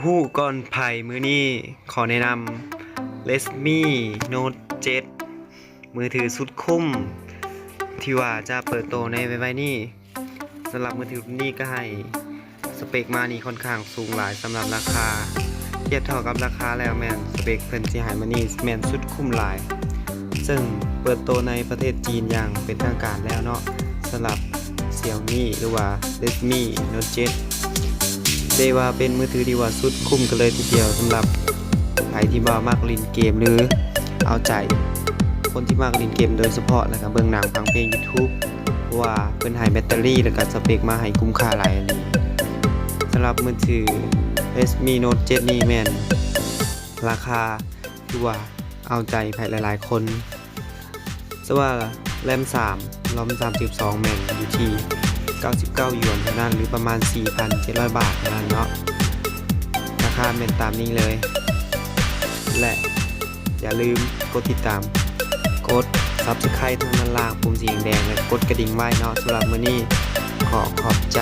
ຮູ້ກ່ອນໃຜ ມື້ນີ້ຂໍແນະນຳ Redmi Note ເຈັດ ມືຖືສຸດຄຸ້ມ ທີ່ວ່າຈະເປີດໂຕໃນໄວໆນີ້. ສຳລັບມືຖືລຸ້ນນີ້ກໍໃຫ້ສະເປັກມານີ້ຄ່ອນຂ້າງສູງຫຼາຍສຳລັບລາຄາ. ທຽບເທົ່າກັບລາຄາແລ້ວແມ່ນສະເປັກເພິ່ນຊິໃຫ້ມານີ້ແມ່ນສຸດຄຸ້ມຫຼາຍ. ເຊິ່ງເປີດໂຕໃນປະເທດຈີນຢ່າງເປັນທາງການແລ້ວເນາະ ສຳລັບ Xiaomi ຫຼືວ່າ Redmi Note ເຈັດ ໄດ້ວ່າເປັນມືຖືທີ່ວ່າສຸດຄຸ້ມກັນເລີຍທີດຽວ ສຳລັບໃຜທີ່ວ່າມັກຫຼິ້ນເກມ ຫຼືເອົາໃຈຄົນທີ່ມັກຫຼິ້ນເກມໂດຍສະເພາະ ແລ້ວກໍເບິ່ງໜັງຟັງເພງ YouTube ເພາະວ່າເພິ່ນໃຫ້ແບັດເຕີຣີ ແລ້ວກໍສະເປັກມາໃຫ້ຄຸ້ມຄ່າຫຼາຍອີ່ຫຼີ. ສຳລັບມືຖື Redmi Note ເຈັດ ນີ້ແມ່ນລາຄາ ຖືວ່າເອົາໃຈໃຜຫຼາຍໆຄົນ. ສະວ່າ RAM ສາມ ROM ສາມສິບສອງ ແມ່ນຢູ່ທີ່ເກົ້າສິບເກົ້າຢວນເທົ່ານັ້ນ ຫຼືປະມານສີ່ພັນເຈັດຮ້ອຍບາດເທົ່ານັ້ນເນາະ. ລາຄາແມ່ນຕາມນີ້ເລີຍ ແລະ ຢ່າລືມກົດຕິດຕາມ ກົດ Subscribe ທາງດ້ານລ່າງປຸ່ມສີແດງ ແລະ ກົດກະດິ່ງໄວ້ເນາະ. ສຳລັບມື້ນີ້ຂໍຂອບໃຈ.